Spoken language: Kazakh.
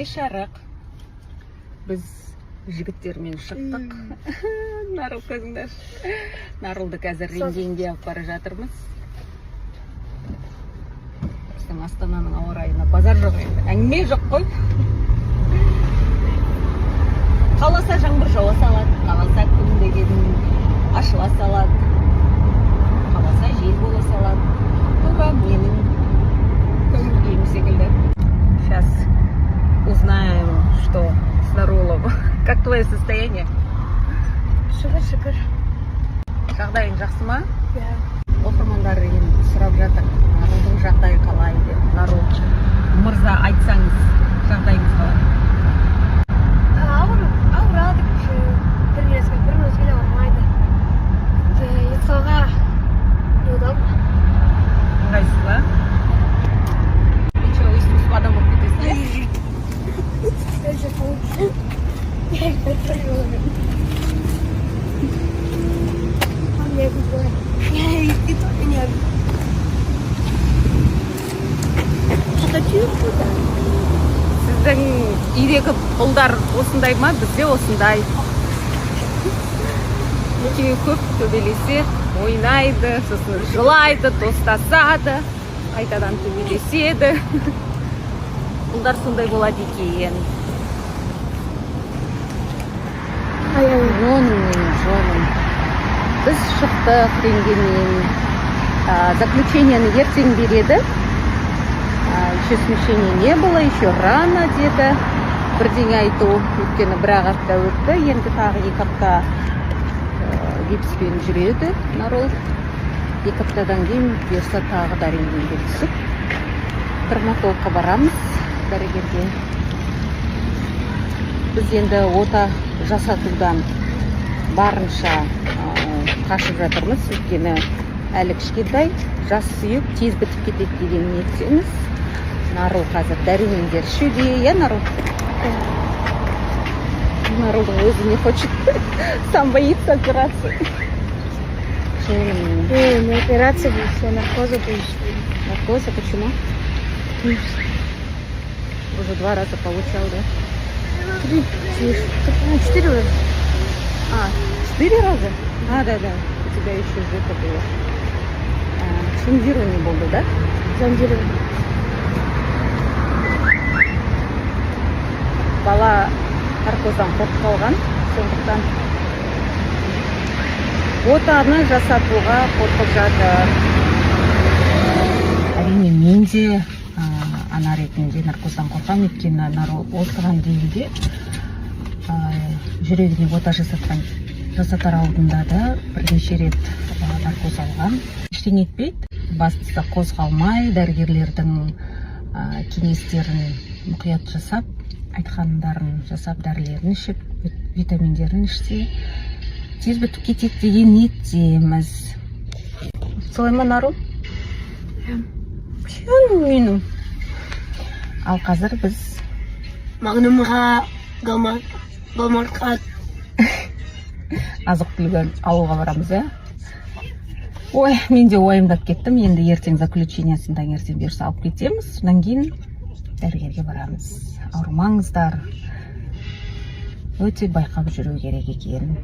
Кеш жарық. Біз жігіттермен шықтық. Нарыл, көзіңді аш. Нарылды қазір рентгенге алып бара жатырмыз. Біздің Астананың ауа райына базар жоқ енді. Әңгіме жоқ қой. Қаласа, жаңбыр жауа салады, қаласа, күн деген ашыла салады, қаласа, жел бола салады. Тура менің көңіл күйім секілді. Сейчас узнаем, что с Нарулом. Как твое состояние? Шүкір, шүкір. Жағдайың жақсы ма? Иә. Оқырмандар енді сұрап жатыр, Нарулдың жағдайы қалай деп. Нарул мырза, айтсаңыз, жағдайыңыз қалай? Ауыр, ауырады короче, бір мезгіл, бір мезгіл ауырмайды. Ұйықтауға неудобно. Ыңғайсыз ба? Ничего, өйстіп өйстіп адам болып кетесің, иә? Я сейчас получу. Я опять провела. А мне какое? Я и то меня. Хочу. Сіздің үйдегі ұлдар осындай ма? Бізде осындай. Екеуі көп төбелеседі, ойнайды, сосын жылайды, достасады, қайтадан төбелеседі. Ұлдар сондай болады екен. Жоным менің, жоным. Біз шықтық рентгеннен. Заключениені ертең береді. Еще смещения не было, еще рано деді бірдеңе айту, өйткені бір ақ апта өтті. Енді тағы 2 апта гипспен жүреді Нарол. 2 аптадан кейін, бұйырса, тағы да рентгенге түсіп, травматологқа барамыз, дәрігерге. Біз енді ота жасатудан барынша қашып жатырмыз, өйткені әлі кішкентай, жас сүйек тез бітіп кетеді деген ниеттеміз. Нарыл қазір дәрумендер ішуде, иә, Нарыл? Нарылдың өзі не хочет, сам боится операции. Жаным. Не, не операция будет, я наркоза боюсь. Наркоза почему? Уже два раза получал, да? Три, ну, четыре уже. А, четыре раза? А, да, у тебя еще же это было. А, зондирование болды, да? Зондирование. Бала наркоздан қорқып қалған, сондықтан отаны жасатуға қорқып жатыр. Әрине, мен де ана ретінде наркоздан қорқамын, өйткені осыған дейін де жүрегіне ота жасатқан, жасатар алдында да бірнеше рет наркоз алған. Ештеңе етпейді, бастысы қозғалмай, дәрігерлердің кеңестерін мұқият жасап, айтқандарын жасап, дәрілерін ішіп, витаминдерін ішсе, тез бітіп кетеді деген ниеттеміз. Солай ма, Нару? Иә. Жаным менің. Ал қазір біз Магнумға, Галмартқа. азық түлік алуға барамыз, иә. Ой, мен де уайымдап кеттім. Енді ертең заключениесін таңертең, бұйырса, алып кетеміз, содан кейін дәрігерге барамыз. Ауырмаңыздар, өте байқап жүру керек екен.